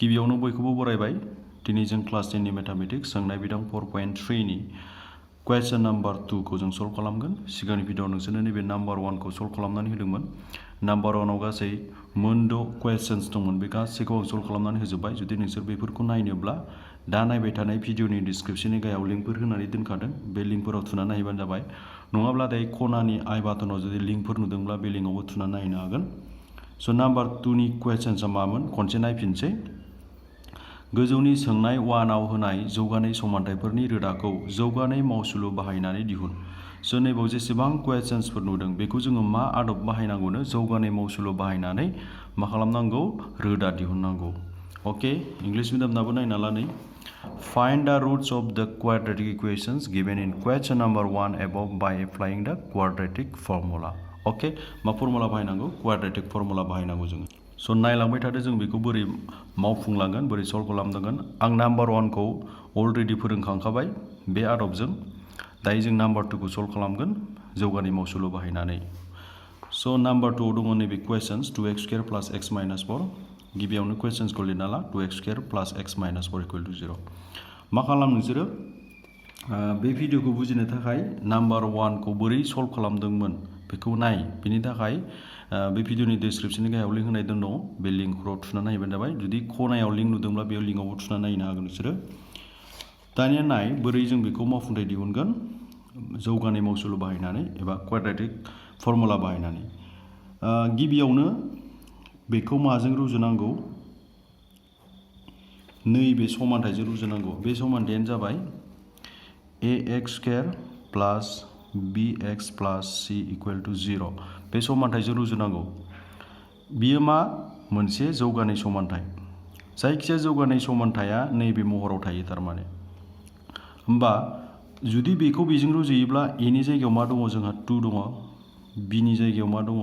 गिबियावनो बयखौबो बरायबाय दिनै जों क्लास 10 नि मैथमेटिक्स सोंनाय बिदां 4.3 नि क्वेश्चन नम्बर 2 खौ जों सल्व खालामगोन। सिगांनि भिडियोआव नोंसोरनो नैबे नम्बर 1 खौ सल्व खालामनानै होदोंमोन। नम्बर 1 आव गासै मोनद' क्वेश्चन्स दंमोन, बे गासैखौ आं सल्व खालामनानै होजोबबाय। जुदि नोंसोर बेफोरखौ नायनोब्ला दा नायबाय थानाय भिडियोनि डिसक्रिप्शननि गाहायाव लिंकफोर होनानै दोनखादों, बे लिंकफोराव थुनानै नायबानो जाबाय। नङाब्ला दायो खनानि आइ बाटनाव जुदि लिंकफोर नुदोंब्ला बे लिंकआवबो थुनानै नायनो हागोन। स' नम्बर 2 नि क्वेश्चन्सआ मामोन खनसे नायफिनसै। गोजौनि सोंनाय 1 आव होनाय जौगानाय समानथायफोरनि रोदाखौ जौगानाय मावसुलु बाहायनानै दिहुन। स' नैबाव जेसेबां क्वेश्चन्सफोर नुदों बेखौ जोङो मा आदब बाहायनांगौनो, जौगानाय मावसुलु बाहायनानै मा खालामनांगौ, रोदा दिहुननांगौ। अके, इंलिश मिडियामनाबो नायना ला नै। Find the roots of the quadratic equations given in question number 1 above by applying the quadratic formula. अके, मा फर्मुला बाहायनांगौ? क्वाड्रेटिक फर्मुला बाहायनांगौ जोङो। स' नायलांबाय थादो जों बेखौ बोरै मावफुंलांगोन, बोरै सल्व खालामनांगोन। आं नम्बर 1 खौ अलरेडि फोरोंखांखाबाय बे आदबजों। दायो जों नम्बर 2 खौ सल्व खालामगोन जौगानाय मावसुलु बाहायनानै। स' नम्बर 2 आव दङ नैबे क्वेश्चन्स 2x² + x - 4। गिबियावनो क्वेश्चन्सखौ लिरना ला 2x² + x - 4 = 0। मा खालाम नोंसोरो बे भिडियोखौ बुजिनो थाखाय नम्बर 1 खौ बोरै सल्व खालामदोंमोन बेखौ नाय। बेनि थाखाय बे भिडियोनि डिसक्रिप्शननि गाहायाव लिंक होनाय दङ, बे लिंकफोराव थुनानै नायबानो जाबाय। जुदि खनायाव लिंक नुदोंब्ला बेयाव लिंकआवबो थुनानै नायनो हागोन नोंसोरो। दानिया नाय बोरै जों बेखौ मावफुंथाय दिहुनगोन जौगानाय मावसुलु बाहायनानै एबा क्वाड्रेटिक फर्मुला बाहायनानै। गिबियावनो बेखौ माजों रुजुनांगौ, नैबे समानथायजों रुजुनांगौ। बे समानथायानो जाबाय ax² + bx + c = 0। बे समानथायजों रुजुनांगौ। बियो मा मोनसे जौगानाय समानथाय। जायखिजाया जौगानाय समानथाया नैबे महराव थायो थारमाने। होमबा जुदि बेखौ बेजों रुजुयोब्ला a नि जायगायाव मा दङ जोंहा 2 दङ, b नि जायगायाव मा दङ,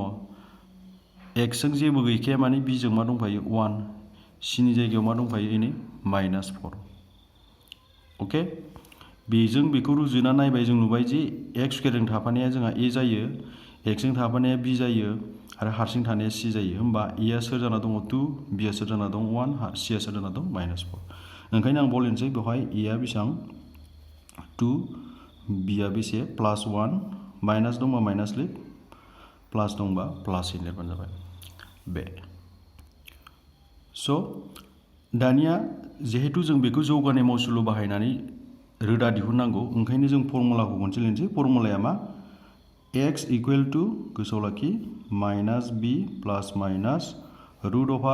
x जों जेबो गैखाया माने b जों मा दंफायो 1, c नि जायगायाव मा दंफायो एनै -4। अके, बेजों बेखौ रुजुना नायबाय जों नुबाय जे x² जों थाफानाया जोंहा a जायो, x जों थाफानाया b जायो आरो हारसिं थानाया c जायो। होमबा a आ सोर जाना दङ 2, b आ सोर जाना दं 1, c आ सोर जाना दं -4। ओंखायनो आं बलेनोसै बेवहाय a आ बेसेबां 2, b आ बेसे +1, माइनास दंबा माइनास लिर, प्लास दंबा प्लास लिरबानो जाबाय बे। स' दानिया जिहेतु जों बेखौ जौगानाय मावसुलु बाहायनानै रोदा दिहुननांगौ, ओंखायनो जों फर्मुलाखौ खनसे लिरनोसै। फर्मुलाया मा, x = गोसोआव लाखि -b + √b²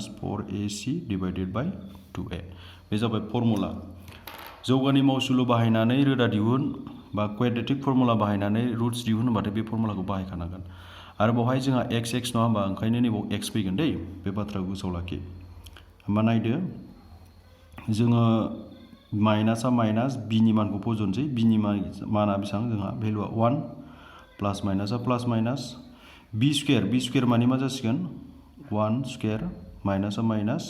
- 4ac / 2a। बे जाबाय फर्मुला। जौगानाय मावसुलु बाहायनानै रोदा दिहुन बा क्वाड्रेटिक फर्मुला बाहायनानै रुट्स दिहुन होनबाथाय बे फर्मुलाखौ बाहायखानांगोन। आरो बेवहाय जोंहा x नङा होमबा, ओंखायनो नैबाव x फैगोन दै, बे बाथ्राखौ गोसोआव लाखि। होमबा नायदो जोङो माइनासआ माइनास, b नि मानखौ फज'नोसै। b नि माना बेसेबां जोंहा भेलुआ 1, प्लास माइनासआ प्लास माइनास, b² माने मा जासिगोन 1² माइनासआ माइनास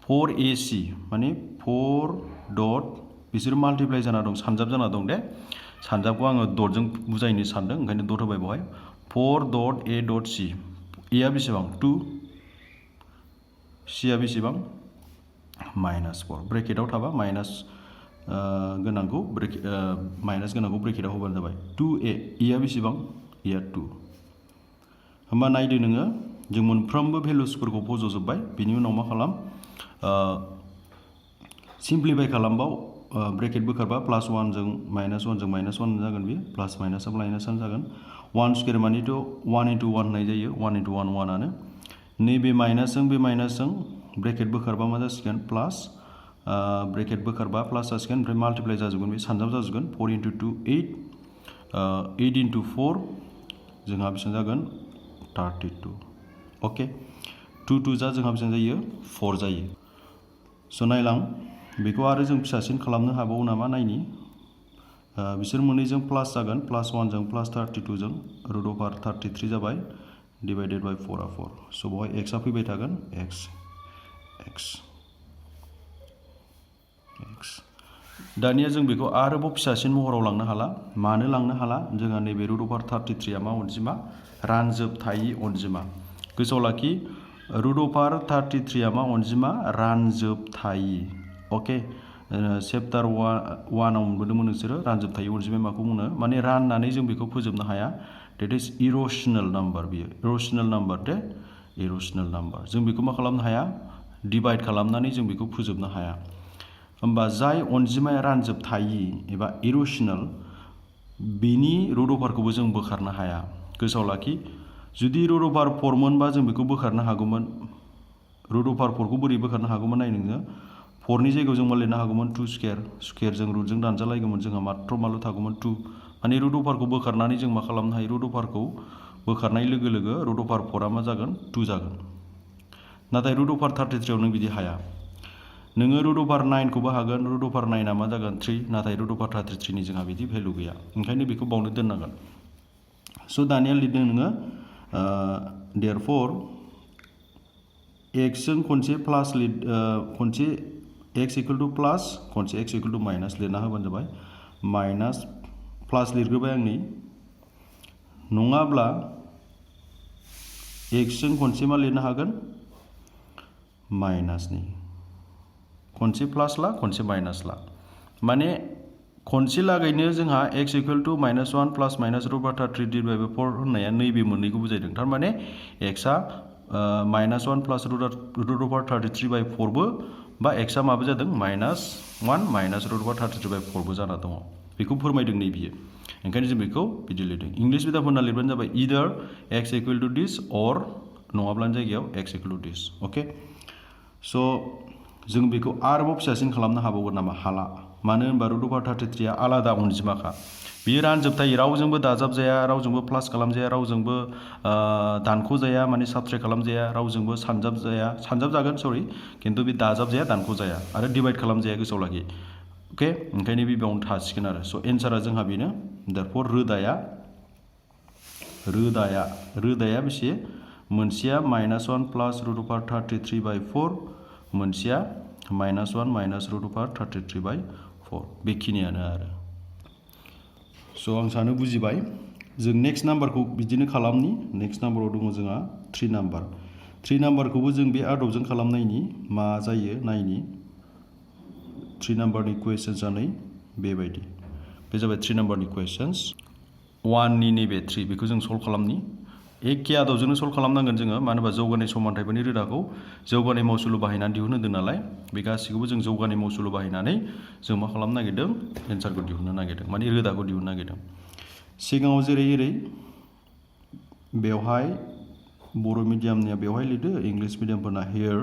4ac माने 4 डट, बिसोर माल्टिप्लाइ जाना दं, सानजाब जाना दं दे। सानजाबखौ आङो डटजों बुजायनो सानदों, ओंखायनो डट होबाय बेवहाय 4 dot a dot c। a आ बेसेबां 2, c आ बेसेबां -4। ब्रेकेटाव थाबा माइनास गोनांखौ ब्रेकेटाव होबानो जाबाय 2a। a आ बेसेबां, a आ 2। होमबा नायदो नोङो जों मोनफ्रोमबो भेलुसफोरखौ फज'जोब्बाय। बिनि उनाव मा खालाम, सिम्प्लिफाइ खालामबाव, ब्रेकेट बोखारबा +1 जों -1 जों -1 जागोन, बेयो प्लास माइनासआ माइनासआनो जागोन। 1² मानिथ' 1 × 1 होननाय जायो, 1 × 1 1आनो। नैबे माइनासजों बे माइनासजों ब्रेकेट बोखारबा मा जासिगोन प्लास, ब्रेकेट बोखारबा प्लास जासिगोन, ओमफ्राय माल्टिप्लाइ जाजोबगोन, बे सानजाब जाजोबगोन। 4 × 2 8, 8 × 4 जोंहा बेसेबां जागोन 32। अके, 2 2 जा जोंहा बेसेबां जायो 4 जायो। स' नायलां बेखौ आरो जों फिसासिन खालामनो हाबावो नामा नायनि। बिसोर मोननैजों प्लास जागोन, +1 जों +32 जों √33 जाबाय, डिवाइडेड बाय 4 आ 4। स' बेवहाय x आ फैबाय थागोन, x। दानिया जों बेखौ आरोबाव फिसासिन महराव लांनो हाला। मानो लांनो हाला, जोंहा नैबे √33 आ मा अनजिमा, रानजोबथायि अनजिमा। गोसोआव लाखि रुट अभार 33 आ मा अनजिमा रानजोबथायि अके चैप्टार 1 आव मोनबोदोंमोन नोंसोरो रानजोबथायि अनजिमा माखौ बुङो माने राननानै जों बेखौ फोजोबनो हाया डेट इज इर'सनेल नाम्बार बियो इर'सनेल नाम्बार दे इर'सनेल नाम्बार जों बेखौ मा खालामनो हाया डिभाइड खालामनानै जों बेखौ फोजोबनो हाया होमबा जाय अनजिमाया रानजोबथायि एबा इर'सनेल बेनि रुट अभारखौबो जों बोखारनो हाया गोसोआव लाखि जुदि रुट अभार 4 मोनबा जों बेखौ बोखारनो हागौमोन रुट अभार 4 खौ बोरै बोखारनो हागौमोन नाय नोङो 4 नि जायगायाव जों मा लिरनो हागौमोन 2 स्क्वायर स्क्वायरजों रुटजों दानजालायगौमोन जोंहा मात्र माल' थागौमोन 2 माने रुट अभारखौ बोखारनानै जों मा खालामनो हायो रुट अभारखौ बोखारनाय लोगो लोगो रुट अभार 4 आ मा जागोन 2 जागोन नाथाय रुट अभार 33 आव नों बिदि हाया नोङो रुट अभार 9 खौबो हागोन रुट अभार 9 आ मा जागोन 3 नाथाय रुट अभार 33 नि जोंहा बिदि भेलु गैया ओंखायनो बेखौ बावनो दोननांगोन स' दानिया लिरदों नोङो देयरफॉर x जों खनसे प्लास खनसे x इक्वल टू प्लास खनसे x इक्वल टू माइनास लिरना होबानो जाबाय माइनास प्लास लिरग्रोबाय आंनि नङाब्ला x जों खनसे मा लिरनो हागोन माइनासनि खनसे प्लास ला खनसे माइनास ला माने खनसे लागैनो जोंहा x equal to -1 plus minus root over 33 divide by 4 होननाया नैबे मोननैखौ बुजायदों थारमाने x आ -1 प्लस रुट अभार 33 बाय 4 बो बा x आ माबो जादों -1 माइनास रुट अभार 33 बाय 4 बो जाना दङ बेखौ फोरमायदों नै बियो ओंखायनो जों बेखौ बिदि लिरदों इंलिश बिदाब होनना लिरबानो जाबाय either x equal to this or नङाब्लानि जायगायाव x equal to this okay स' जों बेखौ आरोबाव फिसासिन खालामनो हाबावगोन नामा हाला मानो होनबा रुट अभार 33 आ आलादा अनजिमाखा बेयो रानजोबथाय रावजोंबो दाजाबजाया रावजोंबो प्लास खालामजाया रावजोंबो दानख'जाया माने साबट्रेक्ट खालामजाया रावजोंबो सानजाबजागोन सरि खिन्थु बे दाजाबजाया दानख'जाया आरो डिभाइड खालामजाया गोसोआव लाखि अके ओंखायनो बे बेयावनो थासिगोन आरो स' एन्सारा जोंहा बेनो देयरफॉर रोदाया बेसे मोनसेया -1 प्लस रुट अभार 33 बाय 4 मोनसेया -1 माइनास रुट अभार 33 बाय 4 बेखिनियानो आरो स' आं सानो बुजिबाय जों नेक्स्ट नाम्बारखौ बिदिनो खालामनि नेक्स्ट नाम्बाराव दङ जोंहा 3 नाम्बार 3 नाम्बारखौबो जों बे आदबजों खालामनायनि मा जायो नायनि 3 नाम्बारनि कुवेश्चन्सआ नै बेबायदि बे जाबाय 3 नाम्बारनि कुवेश्चन्स 1 नि नैबे 3 बेखौ जों सल्भ खालामनि एखे आदबजोंनो सल्भ खालामनांगोन जोङो मानो होनबा जौगानाय समानथायफोरनि रोदाखौ जौगानाय मावसुलु बाहायनानै दिहुनहोदों नालाय बे गासैखौबो जों जौगानाय मावसुलु बाहायनानै जों मा खालामनो नागिरदों एन्सारखौ दिहुननो नागिरदों माने रोदाखौ दिहुननो नागिरदों सिगाङाव जेरै बेवहाय बर' मिडियामनिया बेवहाय लिरदो इंलिश मिडियामफोरना हियर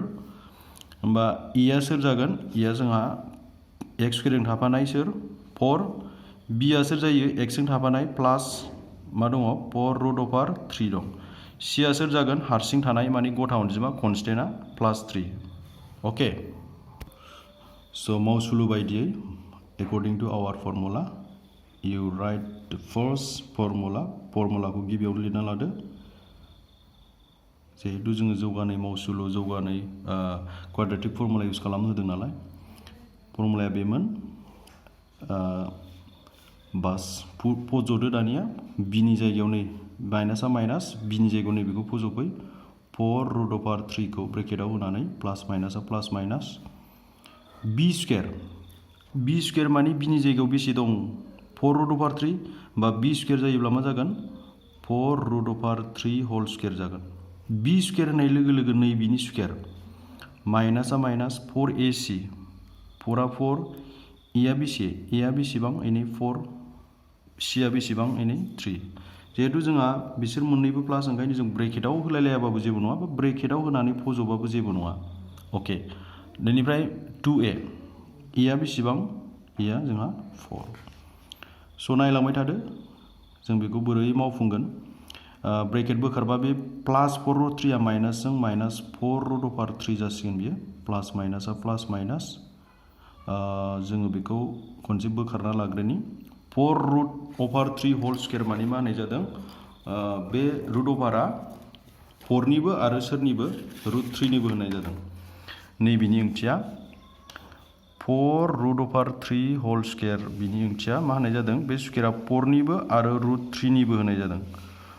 होमबा इया सोर जागोन इया जोंहा x स्क्वायरजों थाफानाय सोर 4 बिया सोर जायो x जों थाफानाय प्लास मा दङ 4 रुट अभार 3 दं सिया सोर जागोन हारसिं थानाय माने गथा अनजिमा कनस्टेन्टआ +3 अके स' मावसुलु बायदियै एकर्डिं टु आवार फर्मुला इउ राइट द फार्स्ट फर्मुलाखौ गिबियावनो लिरना लादो जिहेतु जोङो जौगानाय मावसुलु जौगानाय क्वाड्रेटिक फर्मुला इउज खालामनो होदों नालाय फर्मुलाया बेमोन बास फज'दो दानिया बिनि जायगायाव नै माइनासआ माइनास बिनि जायगायाव नै बेखौ फज'फै 4 रुट अभार 3 खौ ब्रेकेटाव होनानै प्लास माइनासआ प्लास माइनास बि स्क्वायर माने बिनि जायगायाव बेसे दं 4 रुट अभार 3 बा बि स्क्वायर जायोब्ला मा जागोन 4 रुट अभार 3 होल स्क्वायर जागोन बि स्क्वायर होननाय लोगो लोगो नै बिनि स्क्वायर माइनासआ माइनास 4ac 4आ 4 एआ बेसेबां एनै 4 सिया बेसेबां एनै 3 जिहेतु जोंहा बिसोर मोननैबो प्लास ओंखायनो जों ब्रेकेटाव होलायलायाबाबो जेबो नङा बा ब्रेकेटाव होनानै फज'बाबो जेबो नङा अके बेनिफ्राय 2a एआ बेसेबां एआ जोंहा 4 स' नायलांबाय थादो जों बेखौ बोरै मावफुंगोन ब्रेकेट बोखारबा बे +4 रुट 3 आ माइनासजों -4 रुट अभार 3 जासिगोन बियो प्लास माइनासआ प्लास माइनास जोङो बेखौ खनसे बोखारना लाग्रोनि 4 रुट अभार 3 होल स्क्वायर माने मा होननाय जादों बे रुट अभारा 4 निबो आरो सोरनिबो रुट 3 निबो होननाय जादों नैबेनि ओंथिया 4 रुट अभार 3 होल स्क्वायर बिनि ओंथिया मा होननाय जादों बे स्क्वायरा 4 निबो आरो रुट 3 निबो होनाय जादों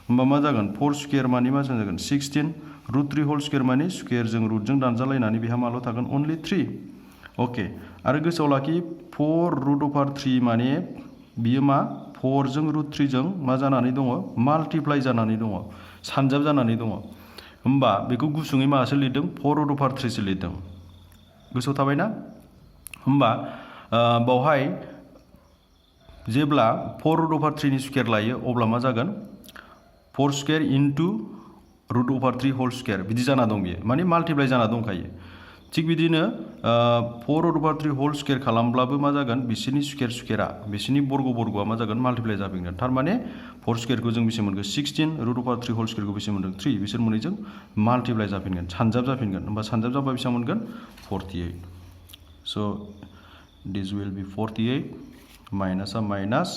होमबा मा जागोन 4 स्क्वायर माने मा जागोन 16 √3 होल स्क्वायर माने स्क्वायरजों रुटजों दानजालायनानै बेहा माल' थागोन only 3 ओके आरो गोसोआव लाखि 4√3 माने बियो मा 4 जों √3 जों मा जानानै दङ माल्टिप्लाइ जानानै दङ सानजाब जानानै दङ होमबा बेखौ गुसुङै मासो लिरदों 4√3 सो लिरदों गोसोआव थाबायना होमबा बावहाय जेब्ला 4√3 नि स्क्वायर लायो अब्ला मा जागोन 4 स्क्वायर इनटु √3 होल स्क्वायर बिदि जाना दं बियो माने माल्टिप्लाइ जाना दंखायो थिग बिदिनो 4√3 होल स्क्वायर खालामब्लाबो मा जागोन बिसोरनि स्क्वायरा बिसोरनि बर्गआ मा जागोन माल्टिप्लाइ जाफिनगोन थारमाने 4 स्क्वायरखौ जों बेसे मोनगोन 16 √3 होल स्क्वायरखौ बेसे मोनदों 3 बिसोर मोननैजों माल्टिप्लाइ जाफिनगोन सानजाब जाफिनगोन होमबा सानजाब जाबा बेसेबां मोनगोन 48 स' दिस विल बी 48 माइनासआ माइनास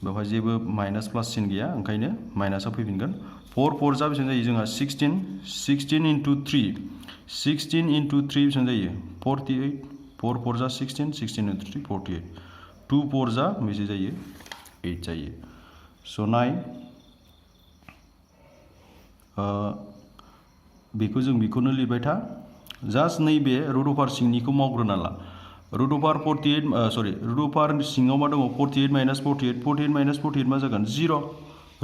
बेवहाय जेबो माइनास प्लास सिन गैया ओंखायनो माइनासआ फैफिनगोन 4 4 जा बेसेबां जायो जोंहा 16 इनटु 3 16 इनटु 3 बेसेबां जायो 48 4 4 जा 16 16 इनटु 3 48 2 4 जा बेसे जायो 8 जायो स' नाय बेखौ जों बेखौनो लिरबाय था जास्ट नैबे √r सिंनिखौ मावग्रोना ला √r 48 सरि √r सिङाव मा दङ 48 माइनास 48 48 माइनास 48 मा जागोन 0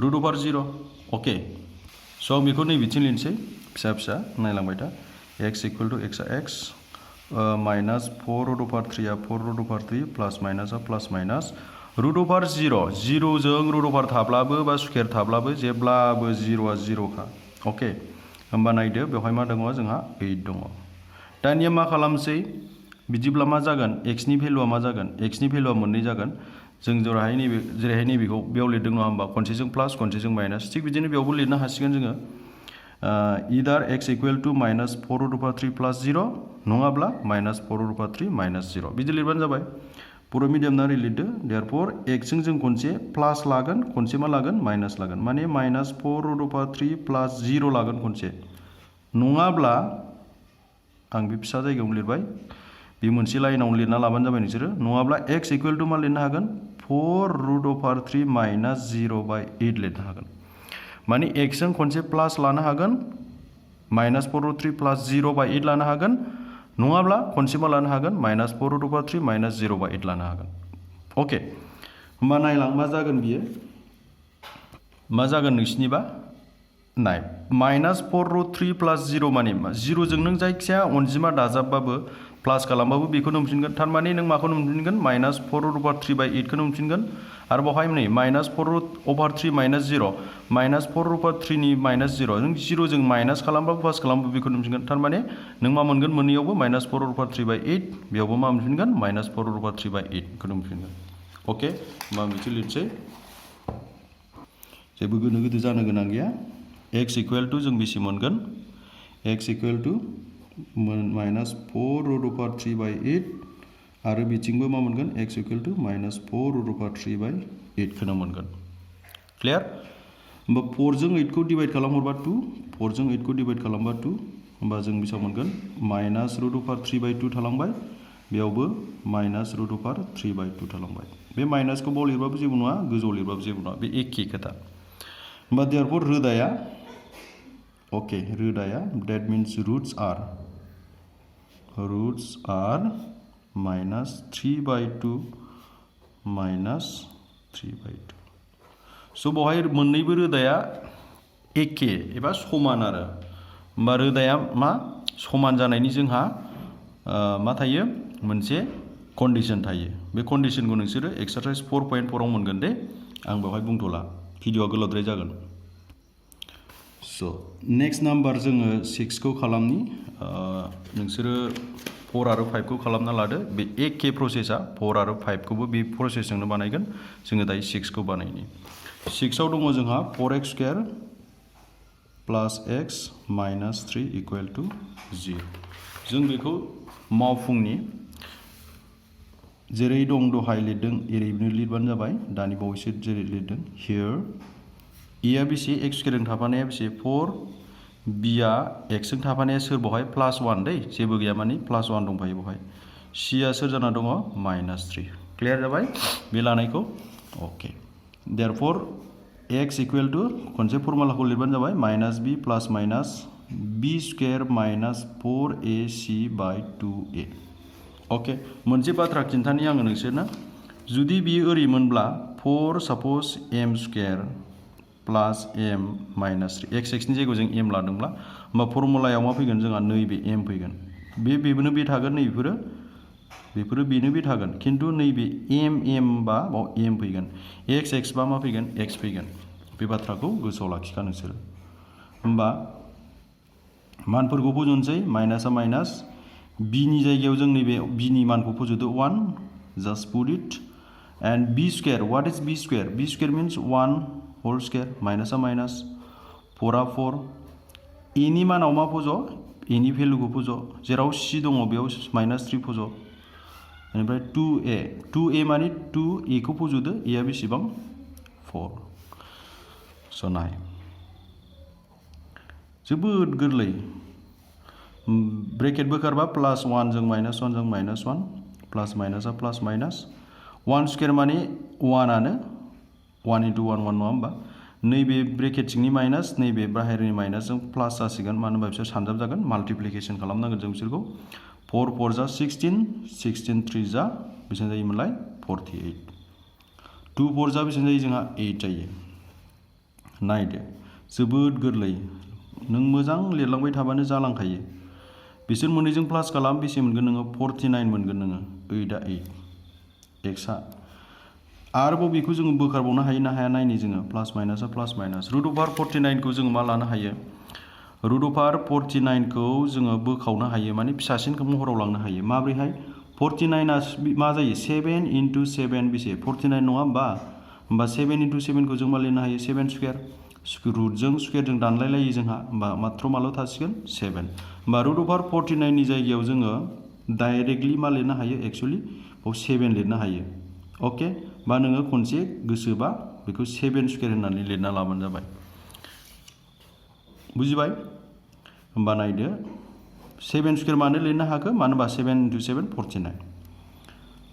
√r 0 ओके स' आं बेखौ नैबेथिं लिरनोसै फिसा फिसा नायलांबाय था x इक्वल टु x आ x माइनास 4 √r 3 आ 4 √r 3 प्लास माइनासआ प्लास माइनास √r 0 0 जों √r थाब्लाबो बा स्क्वायर थाब्लाबो जेब्लाबो 0 आ 0 खा ओके होमबा नायदो बेवहाय मा दङ जोंहा 8 दङ दानिया मा खालामसै बिदिब्ला मा जागोन x नि भेलुआ मा जागोन x नि भेलुआ मोननै जागोन जों जेरैहाय नैबेखौ बेयाव लिरदों नङा होमबा खनसेजों प्लास खनसेजों माइनास थिग बिदिनो बेयावबो लिरनो हासिगोन जोङो इदार x इक्वल टु माइनास 4 √3 प्लास 0 नङाब्ला माइनास 4 √3 माइनास 0 बिदि लिरबानो जाबाय बर' मिडियाम नारै लिरदो देयरफर x जों जों खनसे प्लास लागोन खनसे मा लागोन माइनास लागोन माने माइनास 4 √3 प्लास 0 लागोन खनसे नङाब्ला आं बे फिसा जायगायावनो लिरबाय बे मोनसे लाइनावनो लिरना लाबानो जाबाय नोंसोरो नङाब्ला x इक्वल टु मा लिरनो हागोन 4 √3 माइनास 0/8 लिरनो हागोन माने x जों खनसे प्लास लानो हागोन माइनास 4 √3 प्लास 0/8 लानो हागोन नङाब्ला खनसे मा लानो हागोन माइनास 4 √3 माइनास 0/8 लानो हागोन ओके होमबा नायलां मा जागोन बियो मा जागोन नोंसिनिबा नाय माइनास 4 √3 प्लास 0 माने मा 0 जों नों जायखिया अनजिमा दाजाबबाबो प्लास खालामबाबो बेखौनो मोनफिनगोन थारमाने नों माखौनो मोनफिनगोन माइनास 4 √3/8 खौनो मोनफिनगोन आरो बावहाय नै माइनास 4/3 माइनास 0 माइनास 4 √3 नि माइनास 0 नों 0 जों माइनास खालामबाबो प्लास खालामबाबो बेखौनो मोनफिनगोन थारमाने नों मा मोनगोन मोननैयावबो माइनास 4 √3/8 बेयावबो मा मोनफिनगोन माइनास 4 √3/8 खौनो मोनफिनगोन ओके होमबा आं बिदि लिरसै जेबो गोनो गोदो जानो गोनां गैया x इक्वल टु जों बेसे मोनगोन x इक्वल टु माइनास 4 √3/8 आरो बिथिंबो मा मोनगोन x इक्वल टु माइनास 4 √3/8 खौनो मोनगोन क्लियार होमबा 4 जों 8 खौ डिवाइड खालामहरबा 2 4 जों 8 खौ डिवाइड खालामबा 2 होमबा जों बेसेबां मोनगोन माइनास √3/2 थालांबाय बेयावबो माइनास √3/2 थालांबाय बे माइनासखौ बाव लिरबाबो जेबो नङा गोजौआव लिरबाबो जेबो नङा बे एखे खोथा होमबा देयरफर रोदाया ओके रोदाया that means roots are minus 3/2 minus 3/2 स' बेवहाय मोननैबो रोदाया एखे एबा समान आरो होमबा रोदाया मा समान जानायनि जोंहा मा थायो मोनसे कन्डिशन थायो बे कन्डिशनखौ नोंसोरो एक्सारसाइज 4.4 आव मोनगोन दे आं बेवहाय बुंथ'ला भिडिअआ गोलावद्राय जागोन स' नेक्स्ट नाम्बार जोङो 6 खौ खालामनि नोंसोरो 4 आरो 5 खौ खालामना लादो बे एखे प्रसेसा 4 आरो 5 खौबो बे प्रसेसजोंनो बानायगोन जोङो दायो 6 खौ बानायनि 6 आव दङ जोंहा 4x² प्लास x माइनास 3 इक्वल टु 0 जों बेखौ मावफुंनि जेरै दं दहाय लिरदों एरैनो लिरबानो जाबाय दानि बावैसो जेरै लिरदों हियर ए आ बेसे x स्क्वायरजों थाफानाया बेसे 4 b आ x जों थाफानाया सोर बहाय प्लास 1 दै जेबो गैया माने प्लास 1 दंफायो बहाय c आ सोर जाना दङ माइनास 3 क्लियार जाबाय बे लानायखौ ओके देयरफर x इक्वल टु खनसे फर्मुलाखौ लिरबानो जाबाय माइनास b प्लास minus b square minus 4ac बाय 2a अके मोनसे बाथ्रा खिन्थानि आङो नोंसोरनो जुदि बियो ओरैमोनब्ला 4 साप'ज m स्क्वायर प्लास m माइनास 3 x नि जायगायाव जों m लादोंब्ला होमबा फर्मुलायाव मा फैगोन जोंहा नैबे m फैगोन बेनो बे थागोन बेफोरो बेनो बे थागोन खिन्थु नैबे m बा बाव m फैगोन x बा मा फैगोन x फैगोन बे बाथ्राखौ गोसोआव लाखिखा नोंसोरो होमबा मानफोरखौ फज'नोसै माइनासआ माइनास b नि जायगायाव जों नैबे b नि मानखौ फज'दो 1 just put it and b square what is b square means 1 whole square माइनासआ minus 4 आ 4 a नि मानाव मा फज' a नि भेलुखौ फज' जेराव c दङ बेयाव माइनास 3 फज' बेनिफ्राय 2a माने 2a खौ फज'दो a आ बेसेबां 4 स' नाय जोबोद गोरलै ब्रेकेट बोखारबा प्लास 1 जों माइनास 1 जों माइनास 1 प्लास माइनासआ प्लास माइनास 1 स्क्वायर माने 1 आनो 1 into 1 1 नङा होमबा नैबे ब्रेकेट सिंनि माइनास नैबे बाहेरनि माइनासजों प्लास जासिगोन मानो होनबा बिसोर सानजाब जागोन माल्टिप्लिकेसन खालामनांगोन जों बिसोरखौ 4 4 जा 16 3 जा बेसेबां जायोमोनलाय 48 2 4 जा बेसेबां जायो जोंहा 8 जायो नायदो जोबोद गोरलै नों मोजां लिरलांबाय थाबानो जालांखायो बिसोर मोननैजों प्लास खालाम बेसे मोनगोन नोङो 49 मोनगोन नोङो 8 आ 8 x आ आरोबाव बेखौ जोङो बोखारबावनो हायो ना हाया नायनि जोङो प्लास माइनासआ प्लास माइनास रुट अभार 49 खौ जोङो मा लानो हायो रुट अभार 49 खौ जोङो बोखावनो हायो माने फिसासिन महराव लांनो हायो माब्रैहाय 49 आ मा जायो 7 into 7 बेसे 49 नङा होमबा 7 into 7 खौ जों मा लिरनो हायो 7 स्क्वायर रुटजों स्क्वायरजों दानलायलायो जोंहा होमबा मात्र माल' थासिगोन 7 होमबा रुट अभार 49 नि जायगायाव जोङो डाइरेक्टलि मा लिरनो हायो एक्चुअलि बाव 7 लिरनो हायो अके बा नोङो खनसे गोसोबा बेखौ 7 स्क्वायर होननानै लिरना लाबानो जाबाय बुजिबाय होमबा नायदो 7 स्क्वायर मानो लिरनो हाखो मानो होनबा 7 into 7 49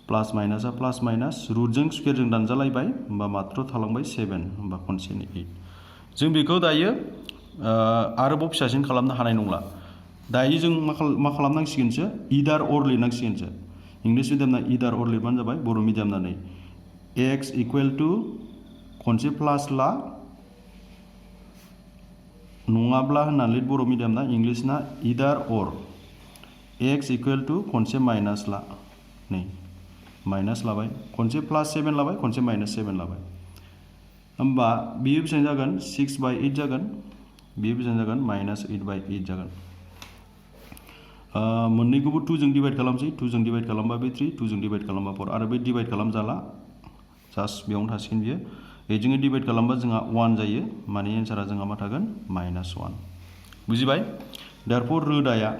प्लास माइनासआ प्लास माइनास रुटजों स्क्वायरजों दानजालायबाय होमबा मात्र थालांबाय 7 होमबा खनसेनि 8 जों बेखौ दायो आरोबाव फिसासिन खालामनो हानाय नंला दायो जों मा खालामनांसिगोनसो इदार अर लिरनांसिगोनसो इंलिश मिडियामना इदार अर लिरबानो जाबाय बर' मिडियामना नै x इक्वल टु खनसे प्लास ला नङाब्ला होननानै बर' मिडियामना इंलिशना इदार अर x इक्वल टु खनसे माइनास ला नै माइनास लाबाय खनसे प्लास 7 लाबाय खनसे माइनास 7 लाबाय होमबा बियो बेसेबां जागोन 6/8 जागोन बियो बेसेबां जागोन -8/8 जागोन मोननैखौबो 2 जों डिवाइड खालामसै 2 जों डिवाइड खालामबा बे 3 2 जों डिवाइड खालामबा 4 आरो बे डिवाइड खालामजाला जास्ट बेयावनो थासिगोन बियो 8 जों डिवाइड खालामबा जोंहा 1 जायो माने एन्सारा जोंहा मा थागोन -1 बुजिबाय देयरफर रोदाया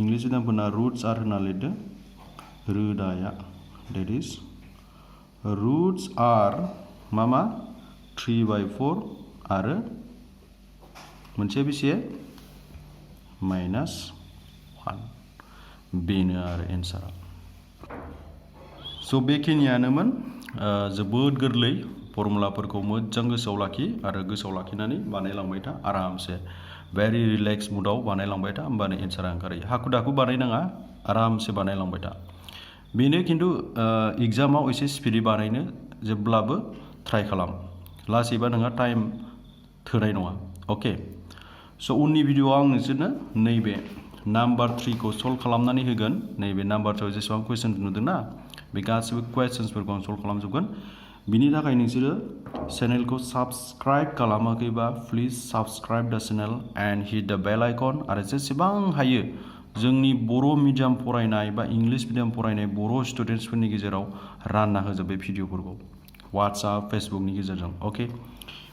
इंलिश मिडियामफोरना रुट्स आर होनना लिरदो रोदाया दैट इज रुट्स आर मा 3/4 आरो मोनसे बेसे -1 बेनो आरो एन्सारा स' बेखिनियानोमोन जोबोद गोरलै फर्मुलाफोरखौ मोजां गोसोआव लाखि आरो गोसोआव लाखिनानै बानायलांबाय था आरामसे भेरि रिलेक्स मुडाव बानायलांबाय था होमबानो एन्सारा ओंखारहैयो हाखु दाखु बानायनाङा आरामसे बानायलांबाय था बेनो खिन्थु एग्जामाव एसे स्पिडै बानायनो जेब्लाबो ट्राइ खालाम लासैबा नोंहा टाइम थोनाय नङा अके स' उननि भिडिअ'आव आं नोंसोरनो नैबे नाम्बार 3 खौ सल्भ खालामनानै होगोन नैबे नाम्बार 3 आव जेसेबां कुइसन नुदोंना बे गासैबो कुइसन्सफोरखौ आं सल्भ खालामजोबगोन बिनि थाखाय नोंसोरो चेनेलखौ साबस्क्राइब खालामाखैबा प्लिज साबस्क्राइब द चेनेल एन्ड हिट द बेल आइकन आरो जेसेबां हायो जोंनि बर' मिडियाम फरायनाय बा इंलिश मिडियाम फरायनाय बर' स्टुडेन्टसफोरनि गेजेराव रानना होजोब बे भिडिअफोरखौ वाट्सएप फेसबुकनि गेजेरजों अके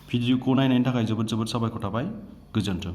भिडिअखौ नायनायनि थाखाय जोबोद साबायखर थाबाय गोजोन्थों